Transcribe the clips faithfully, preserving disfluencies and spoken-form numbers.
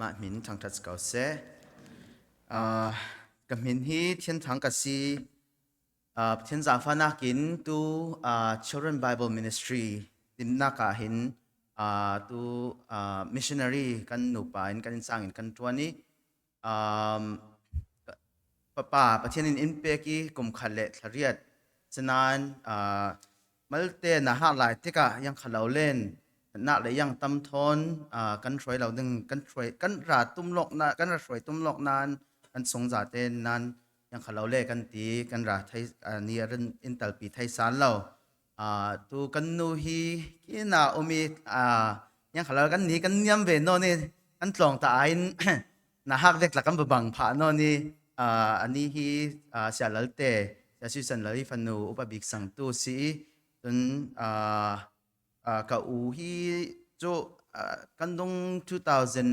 Mah hmin thangṭhat ko seh. Ah, ka hmin hi Thian Thang ka si. Ah, Pathian zangfahnakin tu, ah, Children Bible Ministry timnak ah hin, ah, tu, ah, missionary kan nupa in kan innsang in kan ṭuan i, um, papa Pathian in in pek i kum khat le thla riat sinain, ah, malte na hak lai tikah yang kha lo len nak le yang tam thawn, ah, kan hruai lo ding, kan hruai, kan ra tum lawk na, kan ra hruai tum lawk nan kan sung zate nan yang kha lo le kan ti, kan ra thei, ah, ni a rin in talpi thei san lo. Ah, tu kan nu hi kina um i, ah, yang kha lo kan ni kan niam ve nawn i kan tlawng ta ai in na hak vek tla kan babang phah nawn i, ah, ani hi, ah, Sia Lalte, Sia Susan Lal i fanu upa bik sang tu si i tun, ah, ah, ka u hi cu, ah, kan dung two thousand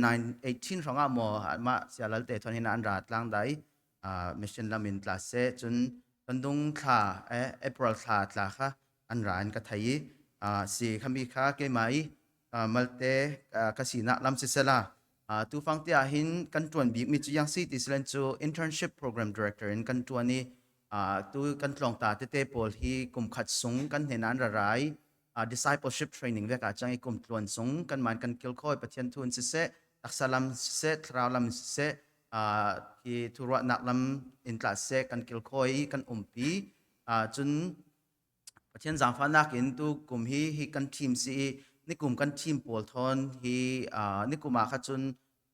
eighteen hrangah maw, ah, mah Sia Lalte thawn hin an ra tlang dai, ah, mission lam in tla seh, cun kan dung thla, eh, April thla tla kha an ra in ka thei i, ah, si khami kha keimah i, ah, malte, ah, ka sinak lam sisela, ah, tu fangte ah hin kan ṭuan bikmi cu yang si ti silen cu internship program director in kan ṭuan i, ah, tu kan tlawngta tete pawl hi kum khat sung kan hnen an ra ra i, ah, discipleship training vek ah cang i kum tluan sung kanmah in kan kilkhawi Pathian thu in siseh, taksa lam in siseh, thlarau lam in siseh, ah, hi thuruahnak lam in tla siseh kan kilkhawi i kan umpi. Ah, cun Pathian zangfahnak in tu kum hi, hi kan team si i nikum kan team pawl thawn hi, ah, nikum ah kha cun,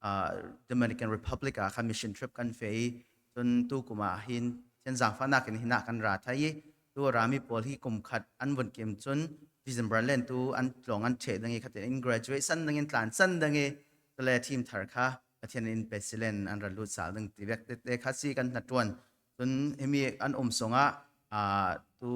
ah, Dominican Republic ah kha mission trip kan feh i cun tu kum ah hin Pathian zangfahnak in hinah kan ra thei i tu a rami pawl hi kum khat an vun kim cun December len tu an tlawng an ṭheh ding i khatin in graduation ding in tlansan ding i cule team thar kha Pathian in pe silen an ra lut sal ding ti vek tete kha si kan hnaṭuan. Cun himi an um sungah, ah, tu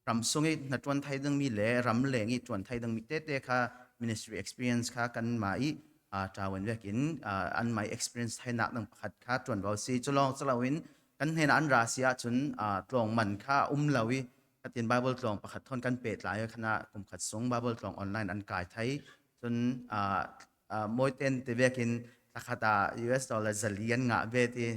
ram sung i hnaṭuan thei dingmi le ram leng i ṭuan thei dingmi tete kha ministry experience kha kanmah i, ah, ṭawen vekin, ah, anmah i experience theinak ding pakhat kha ṭuan vo si. Cu lawng cu lo in kan hnenah an ra si ahcun, ah, tlawng man kha a um lo i khatin Bible tlawng pakhat thawn kan pehtlai i khanah kum khat sung Bible tlawng online an kai thei. Cun, ah, ah, mawiten ti vekin thakhat ah U S dollar zali an ngah ve ti,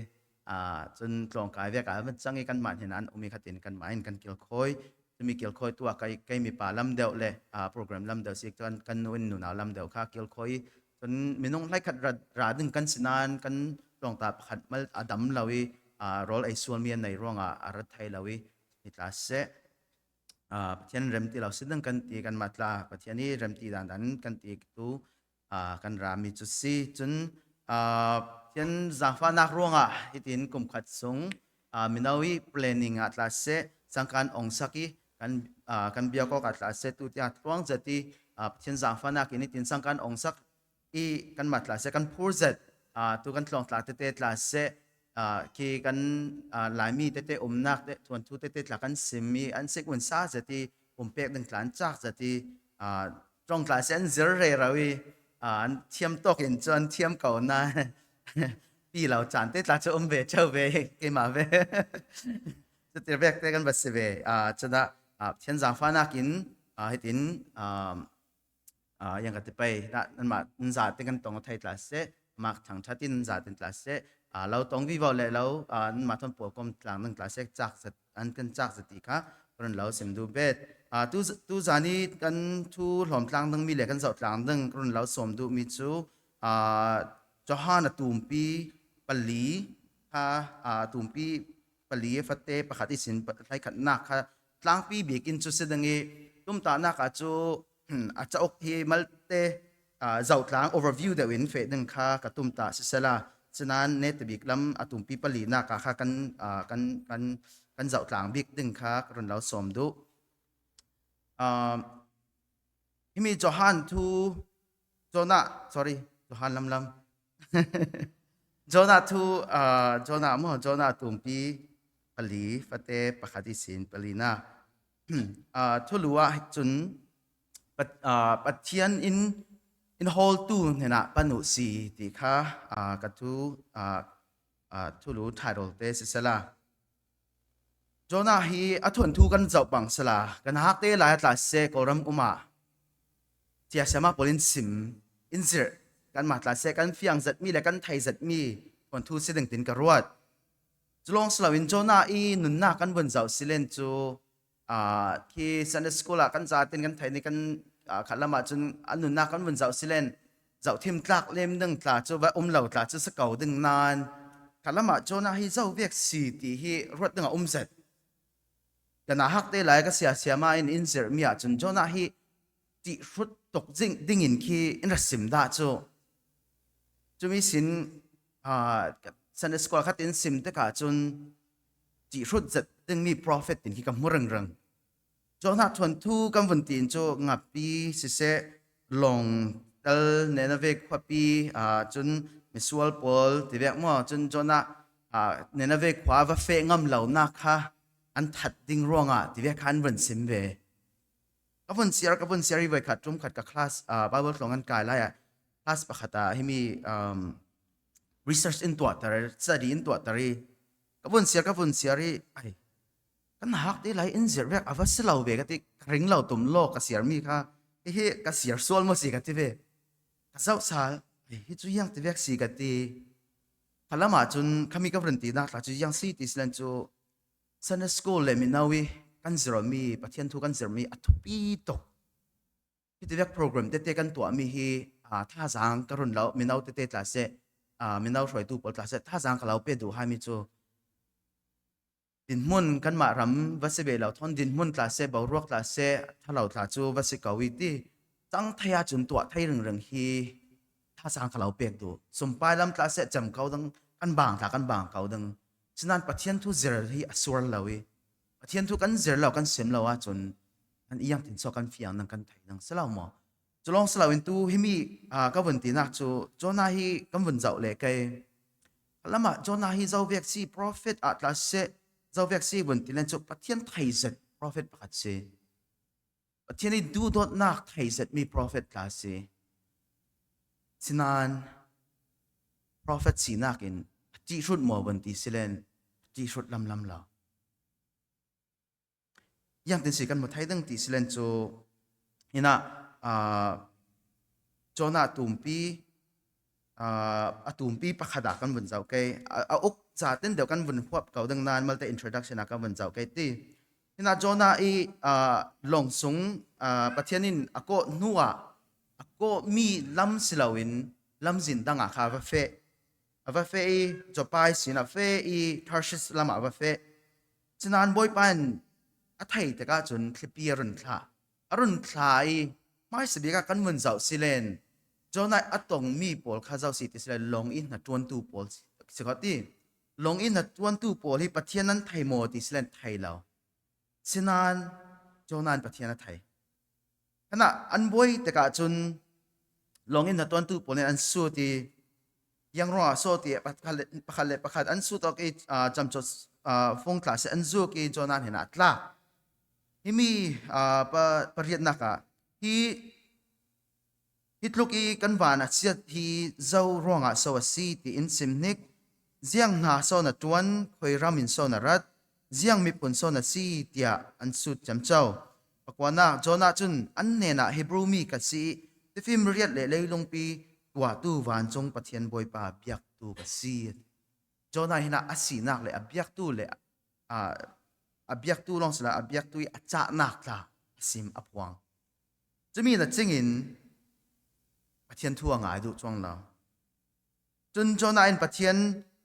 ah, cun tlawngkai vek ah van cang i kanmah hnenah an um i khatin kanmah in kan kilkhawi. Cumi kilkhawi tu ah kei, kei mipa lam deuh le, ah, program lam deuh si kan, kan nu in nunau lam deuh kha kilkhawi. Cun minung hleikhat ra, ra ding kan si nain kan tlawngta pakhat mal a dam lo i, ah, rawl ei sualmi an nei ruangah a rat thei lo i, hi tla seh. Ah, Pathian remti lo si ding kan ti kanmah tla, Pathian i remti dandan kan ti tu, ah, kan rami cu si. Cun, ah, Pathian zangfahnak ruangah hitin kum khat sung, ah, mino i planning ah tla seh, sangkan ong sak i kan, ah, kan biak awk ah tla seh, tu tiang tluang zet i, ah, Pathian zangfahnak in hitin sangkan ong sak i kanmah tla seh, kan phur zet, ah, tu kan tlawng tla tete tla seh, ah, khi kan, ah, Laimi tete umnak te, thuanthu tete tla kan sim i an sik unsa zet i um pek ding tla an cak zet i, ah, ṭong tla seh an zir rero i, ah, an thiam tawk in cu an thiam ko na pi lo caan te tla cu um ve co ve keimah ve. Cutir vek te kan va si ve. Ah, cudah, ah, Pathian zangfahnak in, ah, hitin, ah, ah, yang ka ti pei, na, nanmah nan zate kan tong thei tla seh, mak thangṭhat in nan zate tla seh, ah, lo tong vivo le lo, ah, nanmah thawn pawlkom tlang ding tla seh, cak zet, an kan cak zet ti kha ka run lo sim duh bet. Ah, tu, tu zan i kan thu hlawm tlang dingmi le kan zoh tlang ding ka run lo sawm duhmi cu, ah, Johan a tumpi pali kha, ah, tumpi pali fate pakhat ihsin pa-, hleikhatnak kha tlangpi bik in cu si ding i tumtahnak ah cu, hmm, a cauk hi malte, ah, zohtlang overview deuh in feh ding kha ka tumtah sisela, sinain neta bik lam a tumpi palinak ah kha kan, ah, kan, kan, kan zohtlang bik ding kha ka run lo sawm duh. Ah, himi Johan thu, Jonah, sorry, Johan lamlam. Jonah thu, ah, Jonah maw, Jonah tumpi pali fate pakhat ihsin palinak. Ah, thulu ah cun Pat-, ah, Pathian in, in hawltu hnenah pan uh si ti kha, ah, ka thu, ah, ah, thulu title te sisela. Jonah hi a thuanthu kan zoh bang sela, kan hakte lai a tla seh Kawlram um ah thiasiama pawl in sim, in zirh, kanmah tla se kan fiang zet mi le kan thei zet mi thuanthu si ding tin ka ruat. Culawng si loin Jonah i nunnak kan vun zoh si len cu, aa, khi Sunday school ah kan zatin kan theih ni kan, aa, khatlam ah cun a nunnak kan vun zoh si len zohthim tlak lem ding tla cu va um lo tla cu si ko ding nain khatlam ah Jonah hi zo vek si ti hi ruat ding a um zet. Ka nauhak te lai ka sia siama in in zirhmi ahcun Jonah hi ṭihrut tuk ding, dingin khi in ra sim dah cu. Cumi sin, aa, Sunday school khat in sim tikah cun ṭihrut zet dingmi prophet tin khi ka hmu ringring. Jonah thuanthu kan vun ti in cu ngapi siseh, lawng tal Nineveh khuapi, aa, cun misual pawl tivek maw, cun Jonah, aa, Nineveh khua va feh ngam lonak kha an that ding ruangah tivek kha an vun sim ve. Ka vun siar, ka vun siar i voikhat ṭum khat ka class, aa, Bible tlawng an kai lai ah class pakhat ah himi, um, research in tuahter, study in tuahter i ka vun siar, ka vun siar i, ai, ka nauhak te lai in zirh vek a va si lo ve ka ti, ka ring lo tum law ka siarmi kha, hihi ka siar sual maw si ka ti ve. Ka zoh sal, ai, hi cu ziang tivek si ka ti. Khatlam ah cun khami ka vun tinak tla cu ziang si ti si len cu Sunday school le mino i kan zirhmi, Pathian thu kan zirhmi a thupi tuk. Hitivek program tete kan tuahmi hi, aa, thazaang ka run lo, mino tete tla seh, aa, mino hruaitu pawl tla seh, thazaang ka lo pe duh haimi cu dinhmun kanmah ram va si ve lo, thawn dinhmun tla seh, boruak tla seh, thalo tla cu va si ko i ti. Cang thei ahcun tuah thei ringring hi thazaang ka lo pek duh. Sumpai lam tla seh, cem ko ding, kan bang tla kan bang ko ding. Sinan Pathian thu zir hi a sual lo i, Pathian thu kan zir lo, kan sim lo ahcun an iang tin so kan fiang ding, kan thei ding si lo maw? Culawng si loin tu himi, aa, ka vun tinak cu Jonah hi kan vun zoh le kei. Lamah Jonah hi zo vek si, prophet ah tla seh, zo vek si vun ti len cu Pathian thei zet prophet pakhat si. Pathian i duhdawtnak thei zetmi prophet tla si. Sinan prophet sinak in a ṭihrut maw vun ti si len a ṭihrut lamlam lo. Ziangtin si kan hmu thei ding ti si len cu, hinah, aa, Jonah tumpi, aa, a tumpi pakhat ah kan vun zoh kei. A, a uk zatin deuh kan vun huap ko ding nain malte introduction ah kan vun zoh kei ti. Hinah Jonah i, aa, lawng sung, aa, Pathian in a kawh hnuah a kawhmi lam si loin lamzin dangah kha a va feh. A va feh i, Joppa ihsin a feh i, Tarshish lamah a va feh. Sinan Bawipa in a thei tikah cun thlipi a run thlah. A run thlah i, hmaisabik ah kan vun zoh si len Jonah a tongmi pawl kha zo si ti si len, lawng i hnaṭuantu pawl si, si ko ti. Lawng i hnaṭuantu pawl hi Pathian an thei maw ti si len thei lo. Sinan Jonah in Pathian a thei. Hinah an buai tikah cun lawng i hnaṭuantu pawl in an sut i, ziang ruangah so ti pakhat le, pakhat le pakhat an sut awk i, aa, camcaw, aa, fung tla seh an zuk i Jonah hnenah a tlak. Himi, aa, pa, pariatnak ah hi, hi tluk i kan van a siat hi zo ruangah so a si ti in sim hnik. Ziang hna so na ṭuan, khoi ram in so na rat, ziang miphun so na si tiah an sut ciamco. Pakuanak Jonah cun an hnenah, Hebru mi ka si i tifim riat le leilungpi tuahtu vancung Pathian Bawipa biaktu ka si. Jonah hinah a sinak le a biaktu le, aa, a biaktu lawng sila a biaktu i a cahnak tla a sim a phuang. Cumi na cingin Pathian thu a ngai duh cuang lo. Cun Jonah in Pathian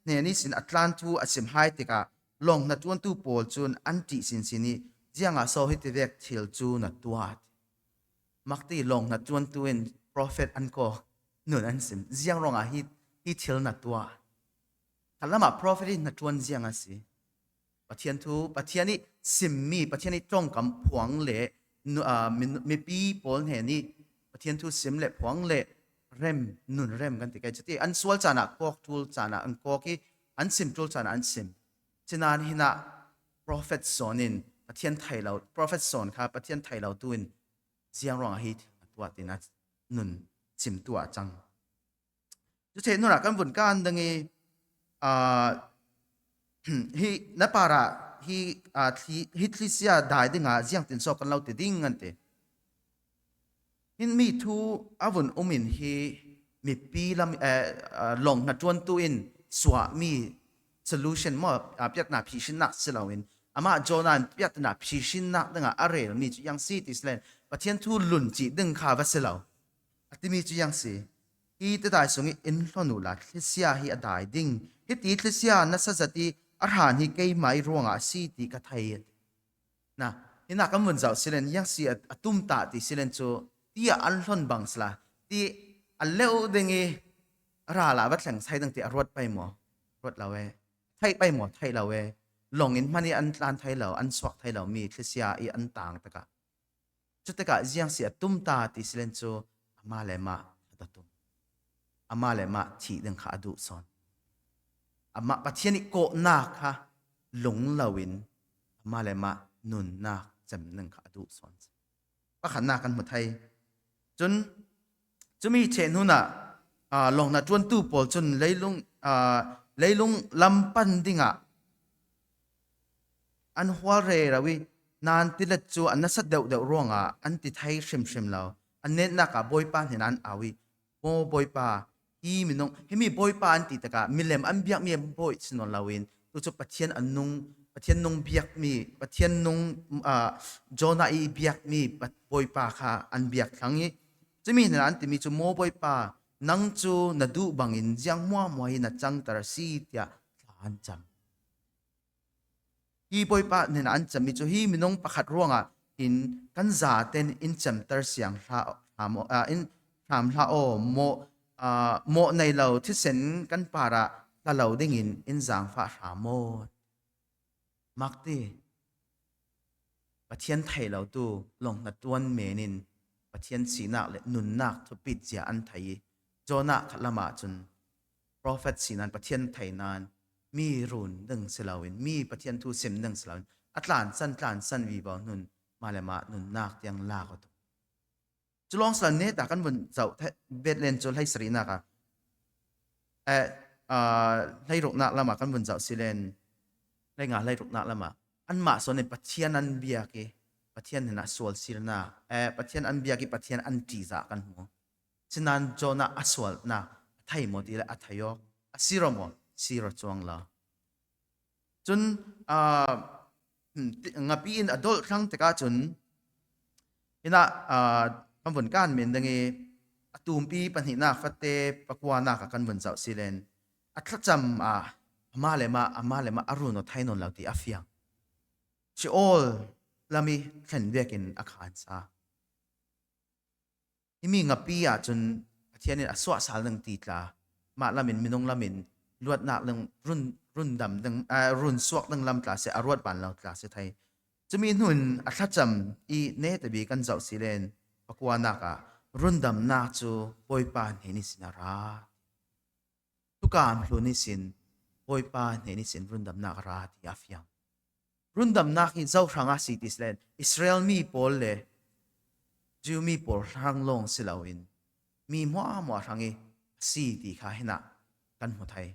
hnen ihsin a tlan thu a sim hai tikah lawng hnaṭuantu pawl cun an ṭih sinsin i, ziangah so hitivek thil cu na tuah? Makti lawng hnaṭuantu in prophet an kawk, nun an sim. Ziang ruangah hi, hi thil na tuah? Khatlamah prophet hi hnaṭuan ziang a si. Pathian thu, Pathian i simmi, Pathian i ṭongkam phuang le nu-, aa, mi-, mipi pawl hnen i Pathian thu sim le phuang le rem, nun rem kan ti kai. Cuti an sual caan ah kawk ṭul caan ah an kawk i an sim ṭul caan ah an sim. Sinan hinah prophet sawn in Pathian thei lo, prophet sawn kha Pathian thei lo tu in ziang ruangah hi thil na tuah tina nun sim tuah a cang. Cuti nun ah kan vun kan ding i, aa, hi na parah hi, aa, thli, hi thlisia dai dingah ziangtin so kan lo ti ding an ti. Hin mi thu a vun um in hi mipi lam, eh, ah, lawng hnaṭuantu in suahmi solution maw, ah, piakna phihrinnak si loin, amah Jonah in piakna phihrinnak dingah a relmi cu ziang si ti si len, Pathian thu lun cih ding kha va si lo. A timi cu ziang si. Hi tidai sung i in hlon uhla thlisia hi a dai ding. Hiti thlisia nasa zat i a hran hi keimah i ruangah a si ti ka thei. Na, hinah kan vun zoh silen, ziang si a, a tumtah ti silen cu, ti ah an hlon bang sila, ti a leuh ding i a ral ah va thleng sai ding ti a ruat pei maw? Ruat lo e. Theih pei maw? Theih lo e. Lawng in hman i an tlan thei lo, an suak thei lo mi thlisia i an tang takah. Cutikah ziang si a tumtah ti silen cu, amah le mah that a tum. Amah le mah thih ding kha a duh sawn. Amah Pathian i kawhnak kha lung loin amah le mah nunnak cem ding kha a duh sawn. Pakhatnak kan hmu thei. Cun cumi ṭheh hmunah, aa, lawng hnaṭuantu pawl cun leilung, aa, leilung lam pan dingah an hual rero i, nan tilet cu a nasa deuhdeuh ruangah an ti thei hrimhrim lo. An netnak ah Bawipa hnenah an au i, maw Bawipa, hi minung, himi Bawipa an ti takah milem an biakmi an bawi si nawn loin, tu cu Pathian a nung, Pathian nung biakmi, Pathian nung, aa, Jonah i biakmi Pa-, Bawipa kha an biak thlang i, cumi hnenah an timi cu, maw Bawipa, nang cu na duh bangin ziang hmuahhmuah hi na cangter a si, tiah thla an cam. Hi Bawipa hnenah an cammi cu hi minung pakhat ruangah hin kan zaten in camter siang hlah, hlah maw, aa, in hram hlah aw, mawh, aa, mawh nei lo thisen kan parah hla lo dingin in zaangfah hram aw. Makti Pathian thei lotu lawng hnaṭuan men in Pathian sinak le nunnak thupit zia an thei i, Jonah khat lamah cun profet si nan, Pathian thei nan, mi run ding si loin, mi Pathian thu sim ding si loin, a tlansan, tlansan vivo nun, mah le mah nunnak tiang lak aw tuk. Cu lawng sal neta kan vun zoh thei, bet len cu hleisarihnak ah, eh, aa, hleiruknak lamah kan vun zoh silen, hleinga hleiruknak lamah anmah sawn in Pathian an biak i, Pathian hnenah sual sirnak, eh, Pathian an biak i, Pathian an ṭihzah kan hmu. Sinan Jonah a sualnak a thei maw ti le a thei awk, a sir aw maw? Sir aw cuang lo. Cun, aa, hmm, ti-, ngapi in a dolh thlang tikah cun, hinah, aa, kan vun kan men ding i, a tumpi pahnihnak fate pakuanak ah kan vun zoh silen, a thlacam ah, amah le mah, amah le mah a run aw thei nawn lo ti a fiang. Sheol lam i thlen vekin a khan sa. Himi ngapi ahcun Pathian in a suahsal ding ti tla, mah lamin minung lamin luatnak ding run, rundam ding, aa, run suak ding lam tla si, a ruat ban lo tla si thei. Cumi hnu in a thlacam i netabi kan zoh silen pakuanak ah rundamnak cu Bawipa hnen ihsin a ra. Thukam hlun ihsin, Bawipa hnen ihsin rundamnak a ra ti a fiang. Rundamnak hi zo hrangah si ti silen, Israel mi pawl le Jew mi pawl hrang lawng si loin, mi hmuahhmuah hrang i a si ti kha hinah kan hmu thei.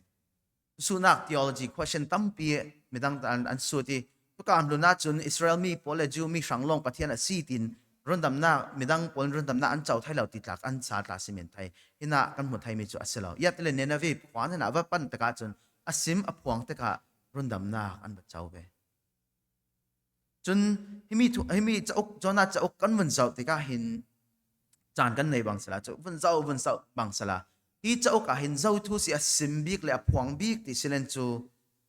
Suhnak theology question tampi midang an, an sut i, thukam hlun ahcun Israel mi pawl le Jew mi hrang lawng Pathian a si tin, rundamnak, midang pawl in rundamnak an co thei lo ti tlak an sa tla si men thei. Hinah kan hmu theimi cu a si lo. Iatile Nineveh khuan hinah va pan tikah cun a sim a phuang tikah rundamnak an va co ve. Cun himi thu, himi cauk, Jonah cauk kan vun zoh tikah hin caan kan nei bang sala, cu vun zoh, vun zoh bang sala. Hi cauk ah hin zo thu si a sim bik le a phuang bik ti silen cu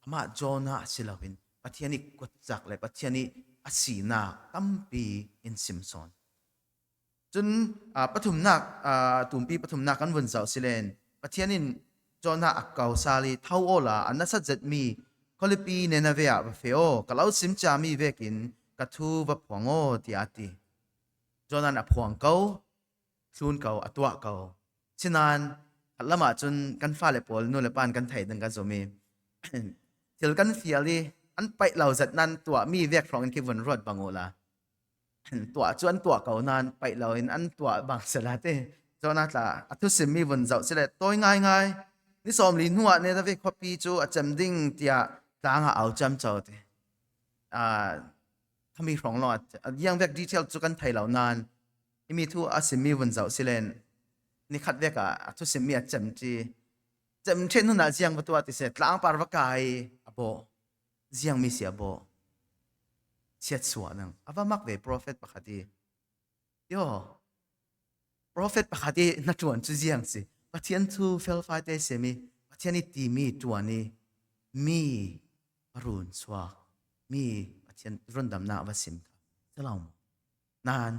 amah Jonah si loin Pathian i kuatcak le Pathian i a sinak tampi in sim sawn. Cun, aa, pathumnak, aa, tumpi pathumnak kan vun zoh silen, Pathian in Jonah a ko sal i, tho awla a nasat zetmi khualipi Nineveh ah va feh aw, ka lo sim ciami vekin ka thu va phuang aw, tiah a ti. Jonah in a phuang ko, thlun ko, a tuah ko. Sinan, khat lamah cun kan fale pawl nu le pa in kan thei ding kan zum i, thil kan fial i, an paih lo zat nan tuahmi vek hrawng in khi vun ruat bang uhla, tuah cu an tuah ko nan paih loin an tuah bang sila ti. Jonah tla a thusimmi vun zoh sile, tawi ngaingai. Ni sawmli hnuah Nineveh khuapi cu a cem ding tiah tlang ah au ciamco ti. Aa, khami hrawng lawng a, a ziang vek detail cu kan thei lo nan, himi thu a simmi vun zoh silen, ni khat vek ah a thusim mi a cem ci, cem ṭhen hun ah ziang va tuah ti se, tlangpar va kai a bawh, ziang mi si a bawh, siatsuah nang a va mak ve prophet pakhat i. Yo, prophet pakhat i na ṭuan cu ziang si. Pathian thu felfai te sem i, Pathian i timi ṭuan i, mi a run chuak, mi Pathian rundamnak va sim kha si lo maw? Nan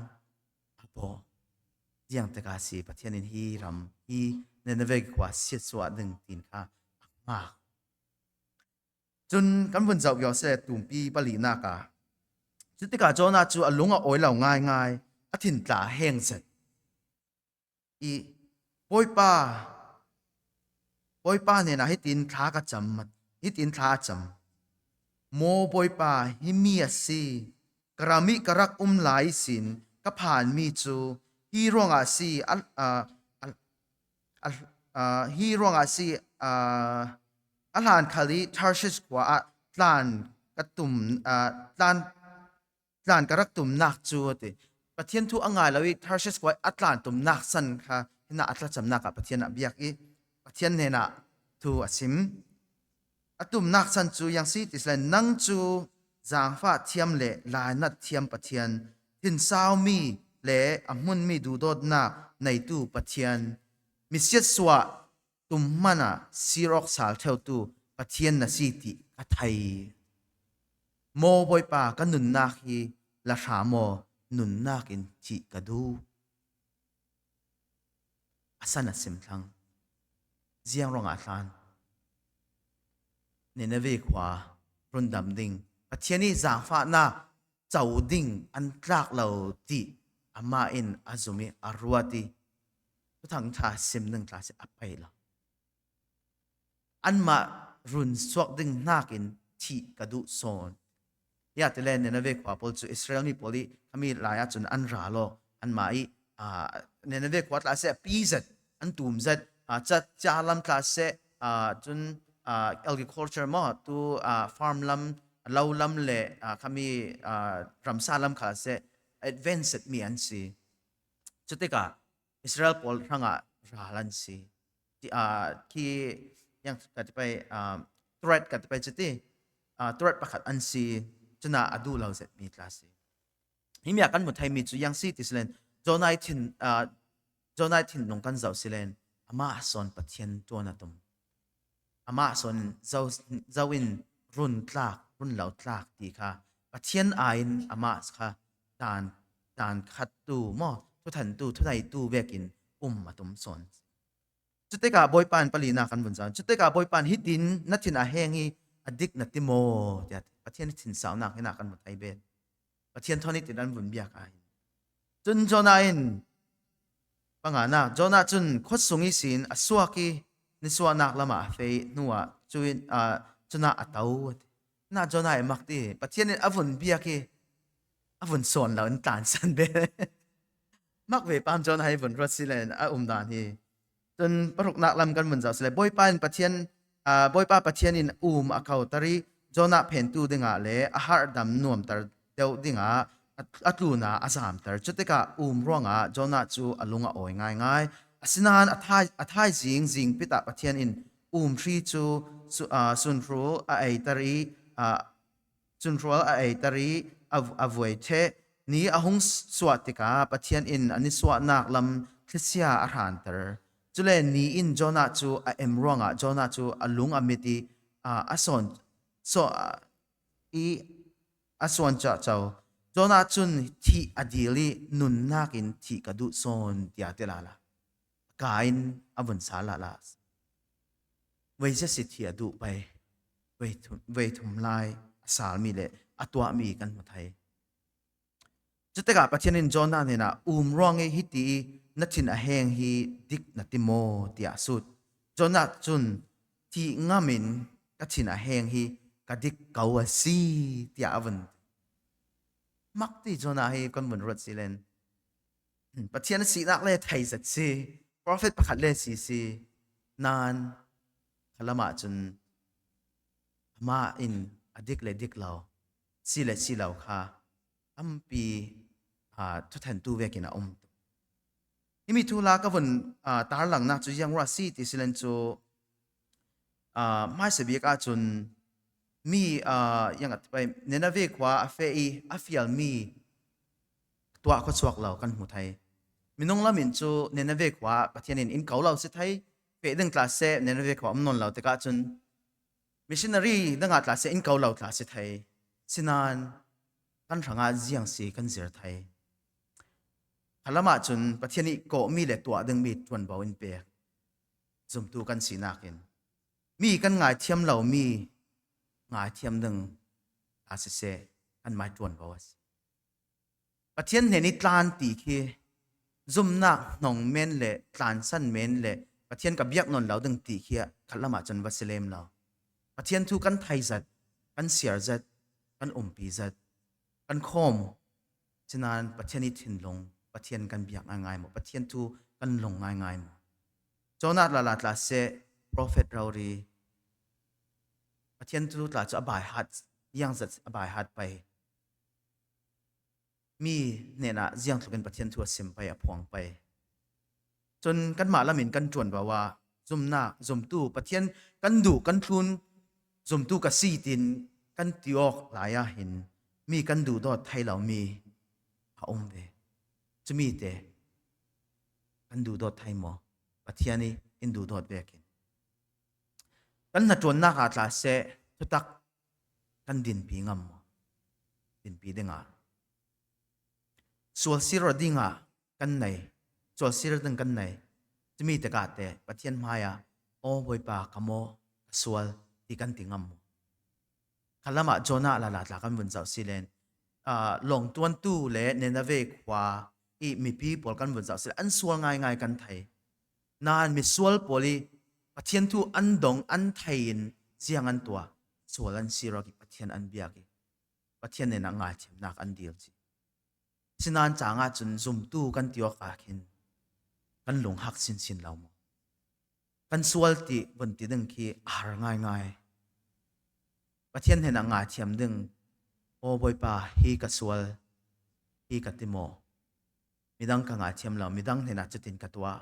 a bawh, ziang tek a si Pathian in hi ram, hi Nineveh khua siatsuah ding tin kha a ngak. Cun kan vun zoh viau seh, tumpi palinak ah. Cutikah Jonah cu a lung a awi lo ngaingai, a thin tla a heng zet. I, Bawipa, Bawipa hnenah hitin thla ka cam, hitin thla a cam. Maw Bawipa, hi mi a si, ka ram i ka rak um lai ihsin ka phanmi cu hi ruangah a si, a, a, a, a, a, hi ruangah a si, a, a hlan khal i Tarshish khua ah tlan ka tum, a, tlan, tlan ka rak tumnak cu a ti. Pathian thu a ngai lo i Tarshish khua i a tlan tumnak san kha hinah a thlacamnak ah Pathian a biak i Pathian hnenah thu a sim. A tumnak san cu ziang si ti sile, nang cu zaangfah thiam le lainat thiam Pathian, thinsaumi le a hmunmi duhdawtnak neitu Pathian, misiatsuah tum hmanh ah sir awk sal ṭheutu Pathian na si ti ka thei. Maw Bawipa, ka nunnak hi la hra maw, nunnak in thih ka duh. A san a sim thlang. Ziang ruangah a hlan? Nineveh khua rundam ding, Pathian i zaangfahnak co ding an tlak lo ti amah in a zum i a ruat i, Thuthang ṭha sim ding tla si a pei lo. Anmah run suak ding hnakin thih ka duh sawn. Hi ah ti le Nineveh khua pawl cu Israel mi pawl i khami lai ahcun an ra law, anmah i, aa, Nineveh khua tla seh, a pi zet, an tum zet, aa, ca, ca lam tla seh, aa, cun, aa, agriculture maw, tu, aa, farm lam, lo lam le, aa, khami, aa, ramsa lam kha seh, advance mi an si. Cutikah Israel pawl hrangah ral an si. Ti, aa, khi yang ka ti pei, aa, threat ka ti pei cuti, aa, threat pakhat an si, cunah a duh lo zet mi tla si. Himi ah kan hmu theimi cu yang si ti silen, Jonah i thin, aa, Jonah i thinlung kan zoh silen, amah a sawn Pathian tuan a tum. Amah sawn zo, zo in run tlak, run lo tlak ti kha Pathian aiin amah kha dan, dan khattu maw, thuthantu, thuneitu vekin um a tum sawn. Cutikah Bawipa in palinak kan vun zang. Cutikah Bawipa in, "Hitin na thin a heng hi a dik na ti maw?" tiah Pathian i thinsaunak hinah kan hmu thei ve. Pathian thawn i tin an vun biak ah hin. Cun Jonah in, panganak, Jonah cun khuasung ihsin a suak i nisuahnak lamah a feh hnuah cu in, aa, cunah a to. Nah, Jonah i mak ti, Pathian in a vun biak i a vun sawn lo in tlansan ve. Mak ve pam Jonah i vun ruat si len a um dan hi. Cun paruknak lam kan vun zoh sile, Bawipa in Pathian, aa, Bawipa Pathian in um a koter i Jonah phentu dingah le a harhdam nuamter deuh dingah a, a tluna a zamter. Cutikah um ruangah Jonah cu a lung a awi ngaingai. Asinain a thai, a thaizing zingpit ah Pathian in um hri cu su, aa, sunhru a eiter i, aa, cunhrual a eiter i a, a vuai ṭheh. Ni a hung suah tikah Pathian in a nisuahnak lam thlisia a hranter. Cule ni in Jonah cu a em ruangah Jonah cu a lung a mit i, aa, a sawn, saw, aa, i a suan cahco. Jonah cun thih a dil i nunnak in thih ka duh sawn, tiah ti lala. Ka in a vun sal lala. Voi zia si thih a duh pei. Voi thum, voi thum lai a salmi le a tuahmi kan hmu thei. Cutikah Pathian in Jonah hnenah, "Um ruang i hiti i na thin a heng hi dik na ti maw?" tiah a sut. Jonah cun, "Thih ngam in ka thin a heng hi ka dik ko a si," tiah a vun ti. Mak ti Jonah hi kan vun ruat si len, Pathian a sinak le thei zet si, prophet pakhat le si si, nan khalam ah cun amah in a dik le dik lo, si le si lo kha tampi, aa, thuthentu vekin a um tuk. Himi thu la ka vun, aa, tarlangnak cu ziang ruah si ti si len cu, aa, hmaisa bik ahcun mi, aa, ziang a ti pai, Nineveh khua a feh i a fialmi tuah khuachuak lo kan hmu thei. Minung lam in cu Nineveh khua ah Pathian in in ko lo si thei, feh ding tla seh Nineveh khua um nawn lo tikah cun missionary dang ah tla seh in ko lo tla si thei. Sinain kan hrangah ziang si kan zir thei. Khalam ahcun Pathian i kawhmi le tuah dingmi ṭuanvo in pek zumtu kan si nakin mi kan ngaithiam lomi ngaithiam ding a siseh, kanmai ṭuanvo a si. Pathian hnen i tlan ti khi zumnak hnong men le tlansan men le Pathian ka biak nawn lo ding ti khi ah khatlam ahcun va si lem lo. Pathian thu kan thei zat, kan siar zat, kan umpi zat, kan khawm. Sinain Pathian i thinlung, Pathian kan biak ngaingai maw? Pathian thu kan lung ngaingai maw? Jonah lala tla seh, prophet rori, Pathian thu tla cu a baihat, ziangzat a baihat pai. Mi hnenah ziangtlukin Pathian thu a sim pai, a phuang pai. Cun kanmah lamin kan ṭuanvo ah zumnak, zumtu, Pathian kan duh, kan thlun, zumtu ka si tin kan ti awk lai ah hin mi kan duhdawt thei lomi a um ve. Cumi te kan duhdawt thei maw? Pathian i in duhdawt vekin kan hnaṭuannak ah tla seh, thutak kan dinpi ngam maw? Dinpi dingah sual sir dingah kan nei, sual sir ding kan nei. Cumi tikah te Pathian hmaiah, "Aw Bawipa, ka maw, ka sual," ti kan ti ngam maw? Khalam ah Jonah lala tla kan vun zoh si len, aa, lawngtuantu le Nineveh khua i mipi pawl kan vun zoh si len, an sual ngaingai kan thei. Nain misual pawl i Pathian thu an dong, an thei in ziang an tuah, sual an sir awk i Pathian an biak i Pathian hnenah ngaithiamnak an dil cih. Sinain cang ahcun zumtu kan ti awk ah khin kan lung hak sinsin lo maw? Kan sual ti vun ti ding khi a har ngaingai. Pathian hnenah ngaithiam ding, "Aw Bawipa, hi ka sual, hi ka ti maw? Midang ka ngaithiam lo, midang hnenah cutin ka tuah,"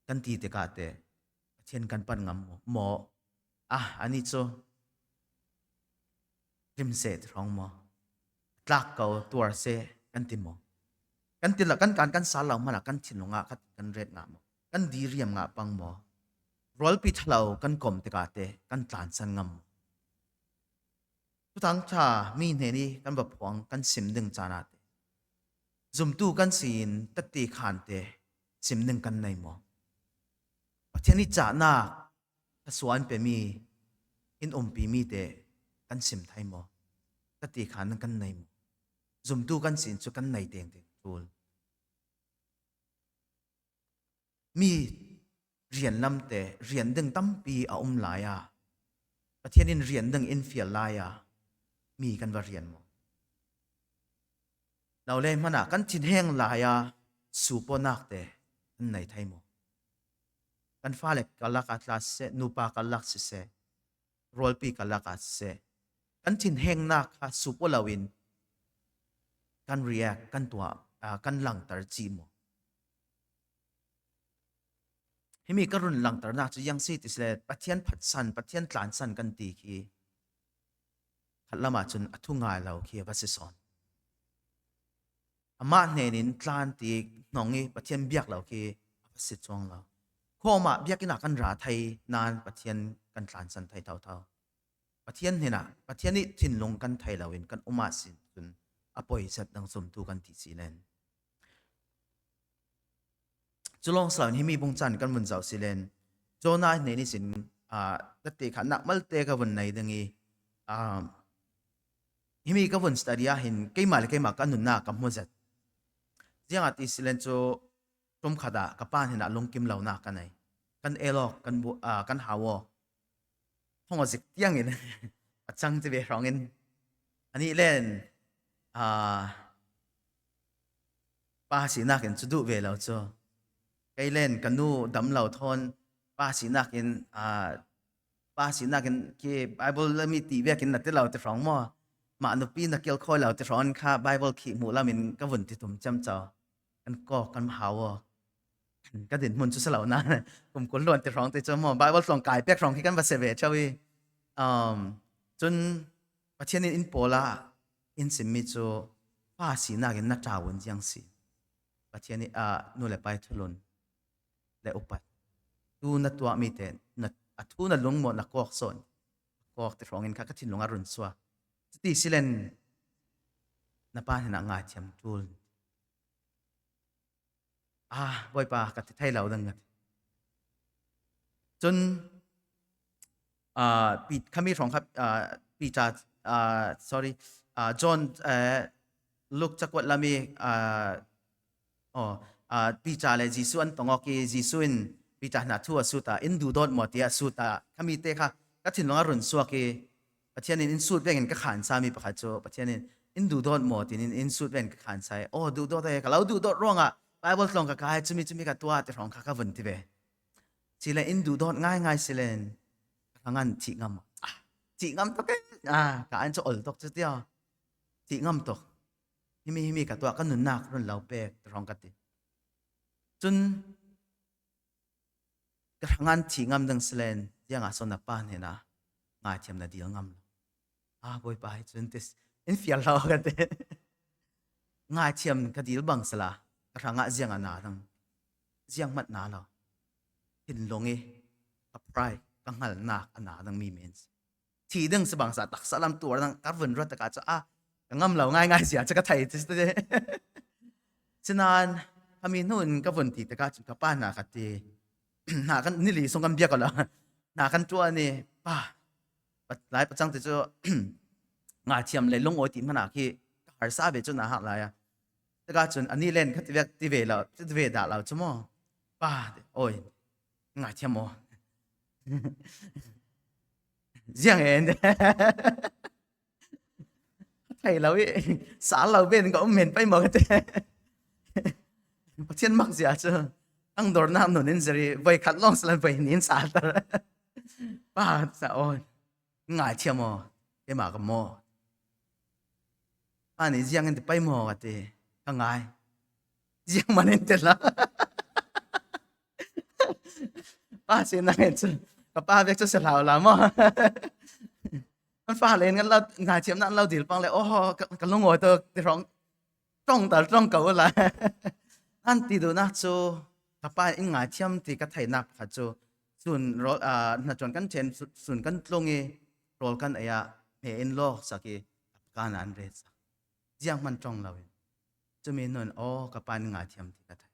kan ti tikah te Pathian kan pan ngam maw? Maw, ah, anih cu rim seh ti hrawng maw? Tlak ko, tuar seh kan ti maw? Kan ti lo, kan kan kan sal lo hmanah kan thinlung ah khat kan ret ngah maw? Kan diriam ngah pang maw? Rualpi ṭhalo kan kom tikah te kan tlansan ngam maw? Thuthang ṭha mi hnen i kan va phuang, kan sim ding caan ah te zumtu kan si in tette khan te sim ding kan nei maw? Pathian i cahnak thluasuah in pemi, in umpimi te kan sim thei maw? Tette khan kan nei maw? Zumtu kan si in cu kan nei tengteng ṭul. Mi rian lam te rian ding tampi a um lai a, Pathian in rian ding in fial lai a, mi kan va rian maw? Lo le hmanah kan thinheng lai a suponak te kan nei thei maw? Kan fale karlak ah tla siseh, nupa karlak siseh, rualpi karlak ah siseh, kan thinhengnak kha supo loin kan react, kan tuah, aa, kan langter cih maw? Himi ka run langternak cu ziang si ti si le, Pathian phatsan, Pathian tlansan kan ti khi khatlam ahcun a thu ngai lo khi a va si sawn. Amah hnen in tlan ti hnong i Pathian biak lo khi a va si cuang lo. Khuamah biakinn ah kan ra thei nain Pathian kan tlansan thei thotho. Pathian hnenah, Pathian i thinlung kan thei loin kan um ah sin cun a poi zat dang zumtu kan ti si len. Cu lawng si loin himi bung caan kan vun zoh si len. Jonah hnen ihsin, aa, tette kha nak malte ka vun nei ding i, aa, himi ka vun study ah hin keimah le keimah ka nunnak ka hmu zat. Ziangahtile si len cu ṭum khat ah ka pa hnenah lungkim lonak ka nei. Kan el awk, kan bu-, aa, kan hau awk. Thong aw zik tiangin a cang ti ve hrawngin anih len, aa, pa sinak in cu duh ve lo cu. Kei len ka nu dam lo thawn pa sinak in, aa, pa sinak in khi Bible lam i ti vekin na ti lo ti hrawng maw? Mah nupi na kilkhawi lo ti hrawng kha Bible khi hmuh lam in ka vun ti tum ciamco. kan kawk kan hau aw. Ka din hmun chu si lo na, kum kul luan ti hrawng ti chu maw, Bible tlawng kai pek hrawng khi kan va sia ve chau i. Um, cun Pathian in in pawlah in simmi cu pa sinak in na ṭau un ziang si. Pathian i, ah, nu le pa i thulun le upat, tu na tuahmi te na, a thu na lungmawh na kawk sawn, kawk ti hrawngin kha ka thinlung a run suak. Cuti silen na pa hnenah ngaithiam ṭul. Ah, Bawipa, ka ti thei lo dang ka ti. Cun, ah, Pi-, khami hrawng kha, ah, Peter, ah, sorry, ah, John, eh, Luke cakuat lam i, ah, aw, ah, Peter le Jesuh an tong awk i Jesuh in Peter hna thu a sut ah, in duhdawt maw tiah a sut ah, khami te kha ka thinlung a run suak i, Pathian in in sut vekin ka khan sami pakhat cu, Pathian in in duhdawt maw tiin in, in sut vekin ka khan sa i, aw, duhdawt e, ka lo duhdawt ruangah Bible tlawng ka kai, cumi, cumi ka tuah ti hrawng kha ka vun ti ve. Sile in duhdawt ngaingai silen, ka hnangan thih ngam. Ah, thih ngam tuk e. Ah, ka an cu ol tuk cu tia. Thih ngam tuk. Himi, himi ka tuah, ka nunnak run lo pek ti hrawng ka ti. Cun ka hnangan thih ngam dang silen, ziangah sawn na pa hnenah ngaithiam na dil ngam lo. Ah, Bawipa, hi cun ti, in fial lo ka ti. Ngaithiam ka dil bang sila, ka hrangah ziang a na dang, ziang hmanh na lo. Thinlung i ka pride, ka hngalnak a na dang mi men si. Thi ding si bangsa taksa lam tuar dang ka vun ruat tikah cu, ah, ka ngam lo ngaingai sia cu ka thei ti si. Sinain, khami hnu in ka vun ti tikah cun ka pa hna ka ti. Hna kan, nili sung kan biak awla hna kan ṭuan i, pa, pa, lai pacang ti cu, ngaithiam le lungawi ti hmanah khi ka harsa ve cu na hak lai a. Tikah cun, ani len kha ti ve, ti ve lo, ti ve dah lo cu maw? Pa, oi, ngaithiam aw. Ziang e, thei lo i, sal lo ben ka um men pei maw ka ti. Pathian mak zia cu, ang dornak nun in zari, voi khat lawng sila voi nin sal tar. Pa, sa aw, ngaithiam aw, keimah ka maw. Pa nih ziang in ti pei maw ka ti, ka ngai. Ziang man in ti la. Pa si na ngai cu, ka pa vek cu si hlau la maw. An fa le in kan lo, ngaithiam nan lo dil pang le, oh, ka, ka lungawi tu ti hrawng, ṭong tal ṭong ko la. An ti duhnak cu, ka pa in ngaithiam ti ka theihnak pakhat cu, sun rawl, ah, hnaṭuan kan ṭhen, sun, sun kan tlung i, rawl kan ei ah, hme in lawk sak i, a kan an ret sak. Ziang hman ṭong lo in. Cumi nun, aw, ka pa in ngaithiam ti ka thei.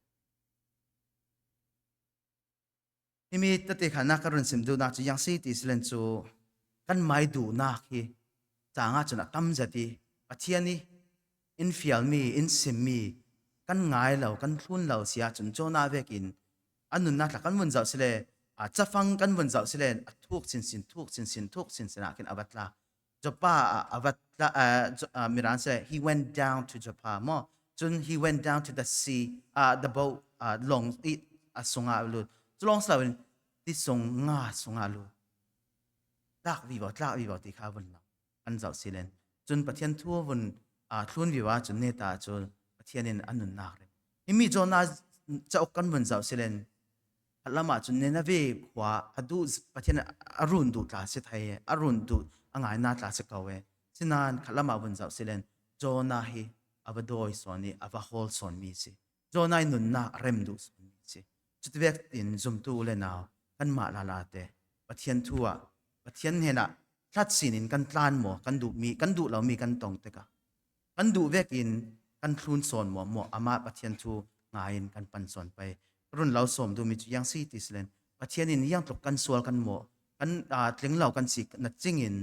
Himi tete kha nak ka run sim duhnak cu ziang si ti silen cu kan mai duhnak hi cang ah cun a tam zat i Pathian i in fialmi, in simmi kan ngai lo, kan thlun lo si ahcun Jonah vekin a nunnak tla kan vun zoh sile, a cafang kan vun zoh sile, a thuk sinsin, thuk sinsin, thuk sinsin ah khin a va tla. Joppa ah a va tla, ah, Jo-, ah, Mirang sile, he went down to Joppa maw? Cun he went down to the sea, ah, the boat, ah, lawng i a sungah a lut. Cu lawng si loin ti sung nga sungah a lut. Tlak vivo, tlak vivo ti kha vun lo. An zoh silen. Cun Pathian thu a vun, ah, thlun vivo ahcun neta cu Pathian in a nunnak rem. Himi Jonah cauk kan vun zoh silen. Khatlam ahcun Nineveh khua a duh, Pathian a run duh tla si thei, a run duh a ngaina tla si ko e. Sinain khatlam ah vun zoh silen Jonah hi a va dawi sawn i a va hawl sawnmi si. Jonah i nunnak a rem duh sawnmi si. Cutivek in zumtu u le nau kanmah lala te Pathian thu ah, Pathian hnenah hlat sin in kan tlan maw, kan duhmi, kan duh lomi kan tong tikah kan duh vekin kan thlun sawn maw, maw, amah Pathian thu ngai in kan pan sawn pei. Ka run lo sawm duhmi cu ziang si ti silen, Pathian in ziangtluk kan sual kan maw, kan, aa, tling lo kan si na cingin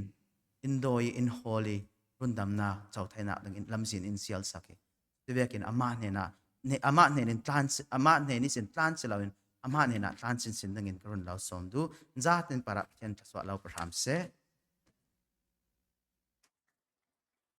in dawi in hawl i rundamnak cotheinak dingin lamzin in sialsak i. Cuvekin amah hnenah, hne-, amah hnen in tlan si, amah hnen ihsin tlan si loin amah hnenah tlan sinsin dingin ka run lo sawm duh. Zatin parah Pathian thluasuah lo pahram seh.